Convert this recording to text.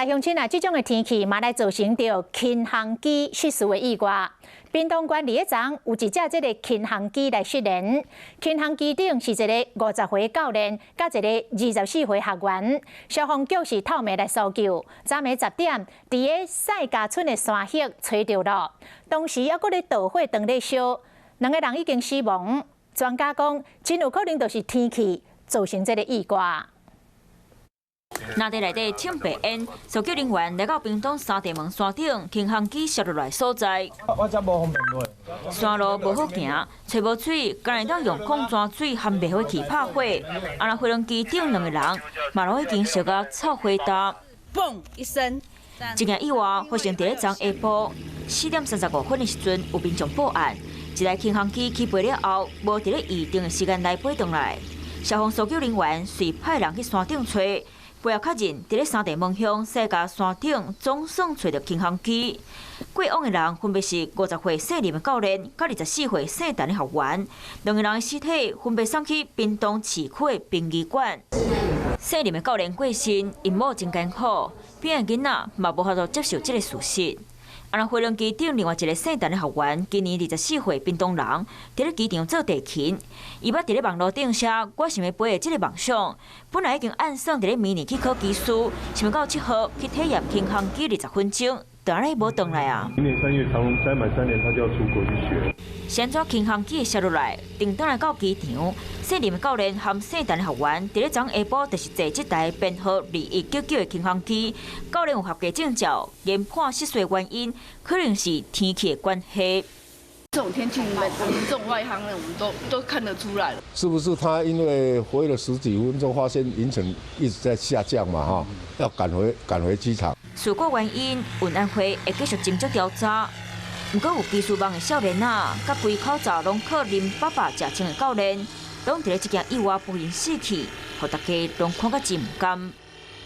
鄉親啊，這種的天氣嘛來造成著輕航機失事的意外。屏東縣佇咧昨有一隻這個輕航機來失聯，輕航機頂是一个50歲教練，佮一个24歲學員。消防局是透暝來搜救，昨暝10點，佇咧賽嘉村的山壁揣著囉。當時猶閣咧導火當咧燒，兩个人已經死亡。專家講，真有可能就是天氣造成這个意外。營地內底衝白煙，搜救人員來到屏東三地門山頂輕航機摔落來所在。我遮無方便。山路無好行，揣無水，干焦會當用礦泉水和滅火器拍火。啊，若飛行機頂兩个人，嘛攏已經燒甲臭火焦。嘣一聲，這件意外發生佇咧昨下晡4點35分的時陣，有民眾報案，一台輕航機起飛了後，無佇咧預定的時間內飛轉來。消防搜救人員隨派人去山頂揣。背後確認，佇咧三地門鄉賽嘉山頂總算揣著輕航機。過往的人分別是50歲姓林的教練，佮24歲姓陳的學員。兩个人的屍體分別送去屏東市區的殯儀館。姓林的教練過身，𪜶某真艱苦，邊仔囡仔嘛無法度接受這个事實。啊，若飛行機頂另外一个姓陳的學員，今年24歲，屏東人，佇咧機場做地勤。伊捌佇咧網路頂寫我想欲飛的這个夢想，本來已經按算佇咧明年去考機師，想袂到7號去體驗輕航機20分鐘，就按呢無轉來啊！明年3月長榮再滿3年，他就要出國去學。是按怎輕航機會摔落來，轉轉來到機場，姓林的教練和姓陳的學員，佇咧昨下晡就是坐這台編號2199的輕航機。教練有合格證照，研判失事原因可能是天氣的關係。這種天氣，我們這種外行人，我們都看得出來了。是不是他因為飛了十幾分鐘，發現雲層一直在下降嘛？哈，要趕回機場。事故原因，運安會會繼續斟酌調查。毋過有機師夢的少年仔，佮規口罩攏靠林爸爸食穿的教練，攏佇咧這件意外不幸死去，予大家攏看甲真毋甘。